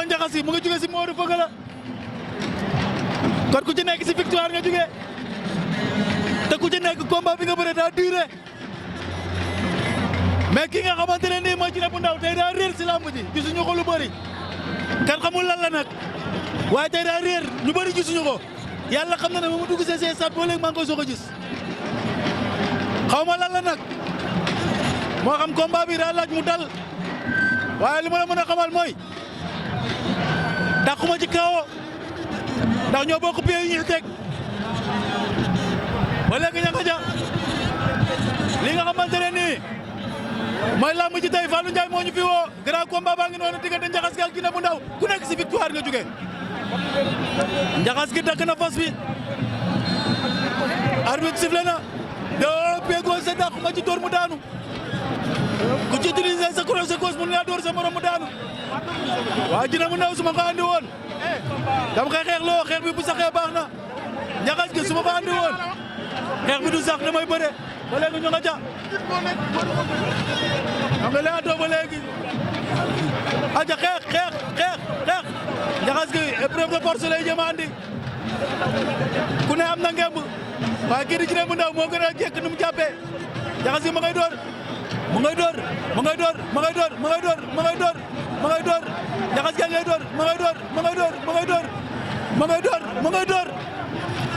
Coumba Njaxas yi mu ngi jóge si Modou Feugeula kon ku ci nekk si victoire nga jóge te ku ci nekk combat bi nga bëre daa duré mais ki nga xamante ne nii mooy Djiné bu Ndaw tey daa réer si lamb ji gisuñu ko lu bëri kan xamul lan la nag waaye tey daa réer ñu bëri gisuñu ko yàlla xam na ne mu dugg see stade boo léegi maa ngi koy soog a gis xaw ma lan la nag moo xam combat bi daa laaj mu dal waaye li ma la mën a xamal mooy dàquma ci kawo ndax ñoo bokk pied yi ñuy teg ba léegi ña nga ja li nga xamante ne nii mooy lamb ji tey Fallou Ndiaye moo ñu fi woo grand combat baa ngi noonu diggante Njaxas gi ak Djiné bu Ndaw ku nekk si victoire nga jóge Njaxas gi takk na fas bi arbitre sifflé na deux pieds gauche sa dàq ma ci dóor mu daanu ku ci utiliser sa crochet gauche mun ngaa dóor sa morom mu daanu waa Djiné bu Ndaw su ma ko andi woon dama koy xeex loo xeex bi bu saxee baax na Njaxas gi su ma ko andi woon xeex bi du sax damay bëre ba léegi ñu nga ja xam nga laa doo ba léegi aja xeex Njaxas gi épreuve de force lay jëm andi ku ne am na ngemb waaye kii di Djiné bu Ndaw moo gën a jekk nu mu jàppee Njaxas gi ma ngay door Njaxas gi ngay door ma ngay door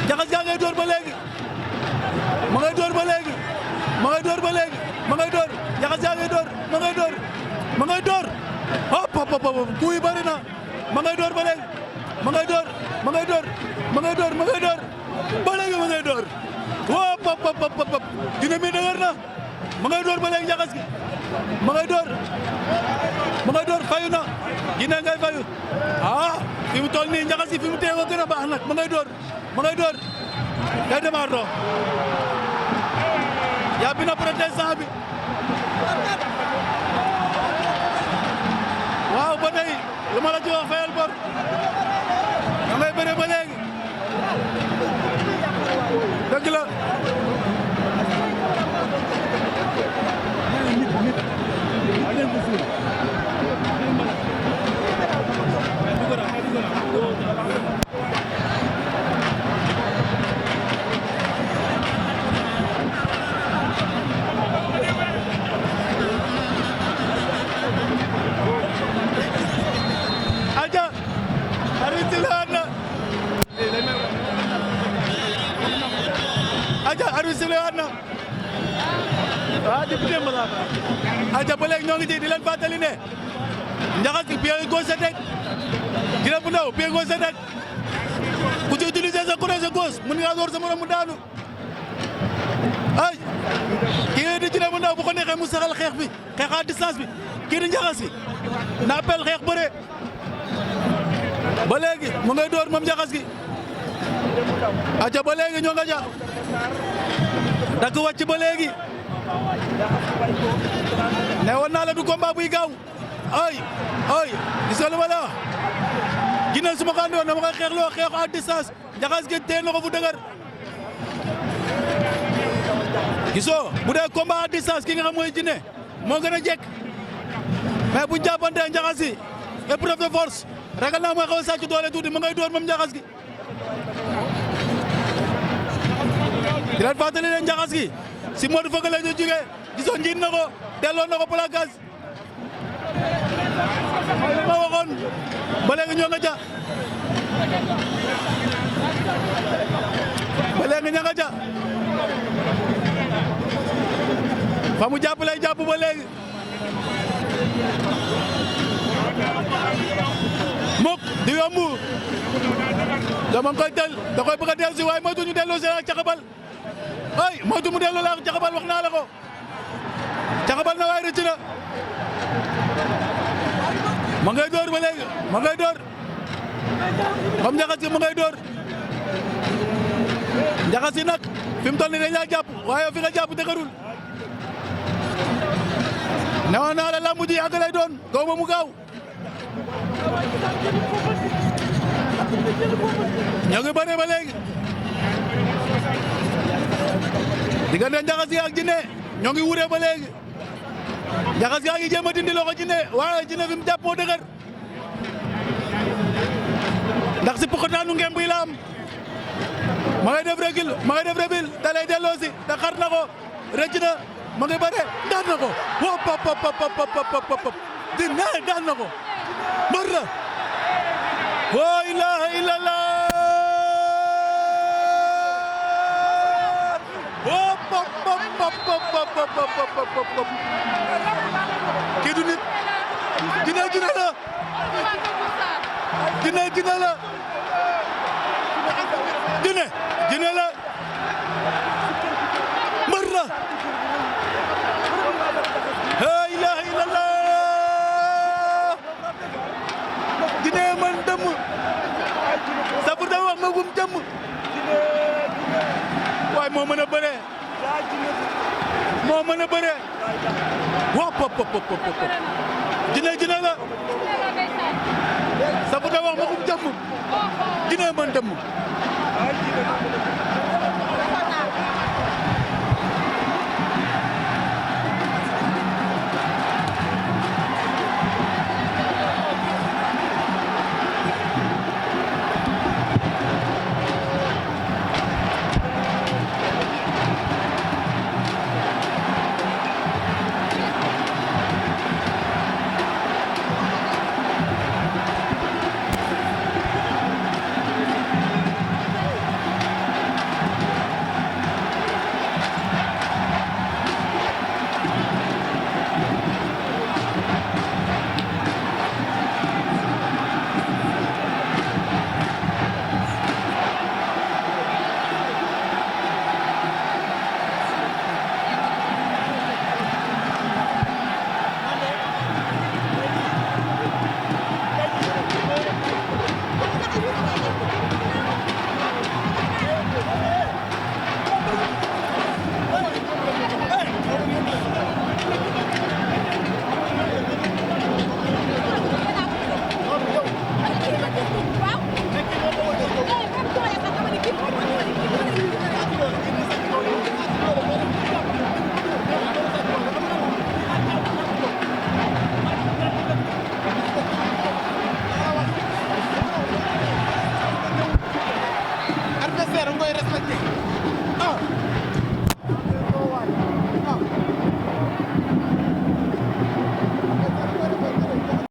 Njaxas gi ngay door ba léegi ma ngay door Njaxas gi ngay door ma ngay door hop kuy bari na ma ngay door ba léegi ma ngay door ba léegi ma ngay door hop Djiné mi dëgër na ma ngay door ba léegi Njaxas gi ma ngay door fayu na Djiné ngay fayu fi mu toll nii Njaxas gi fi mu teew a gën a baax nag ma ngay door day démarre doo yàbbi na protestant bi waaw ba tey lu ma la ci wax fayal bor da ngay bëre ba léegi dëgg la aja ba léegi ñoo ngi ci di leen fàttali ne Njaxas gi pied gauche sa teg Djiné bu Ndaw pied gauche sa teg ku ci utiliser sa crochet gauche mun nga door sa morom mu daanu ay kii di Djiné bu Ndaw bu ko neexee mu saxal xeex bi xeex à distance bi kii di Njaxas gi na appel xeex bëre ba léegi mu ngay door moom Njaxas gi aja ba léegi ñoo nga ja dagg wàcc ba léegi ne woon naa la du combat buy gaaw ay gis nga lu ma la wax Djiné su ma ko andi woon dama koy xeexloo xeexu à distance Njaxas gi téye na ko fu dëgër gisoo bu dee combat à distance ki nga xam mooy Djiné moo gën a jekk mais bu jàppante Njaxas gi épreuve de force ragal naa mooy xaw a sàcc doole tuuti ma ngay door moom Njaxas gi di leen fàttali leen Njaxas gi si Modou Feugeula la ñu jógee gisoo njiit na ko delloo na ko placage ma waxoon ba léegi ñoo nga ja fa mu jàpp lay jàpp ba léegi mukk di yomb dama koy tel da koy bëgg a dellu si waaye moytu ñu delloo si ak caxabal ay moytu mu delloo la ak caxabal wax naa la ko caxabal na waaye rëcc na ma ngay door ba léegi ma ngay door comme Njaxas gi ma ngay door Njaxas gi nag fi mu toll nii dañ laa jàpp waaye fi nga jàpp dëgërul newoon naa la lamb ji yàgg lay doon gaw ma mu gaaw ñoo ngi bëre ba léegi diggante Njaxas gi ak Djiné ñoo ngi wuree ba léegi Njaxas gi a ngi jéem a dindi loxo Djiné waaye Djiné fi mu jàpp moo dëgër ndax si poxotaanu ngem bi la am ma ngay def régil ma ngay def rebil da lay delloosi da xar na ko rëcc na ma ngay bare daan na ko hop dina daan na ko mbër la la ilaha illallah hop kii du nit Djiné la Djiné la Djiné la mbër la la ilaha illallah Djiné man dëmm sabu da wax magum jëmm waaye moo mën a bëree moo mën a bëree wop Djiné la sabu da wax magum jëmm Djiné man dëmm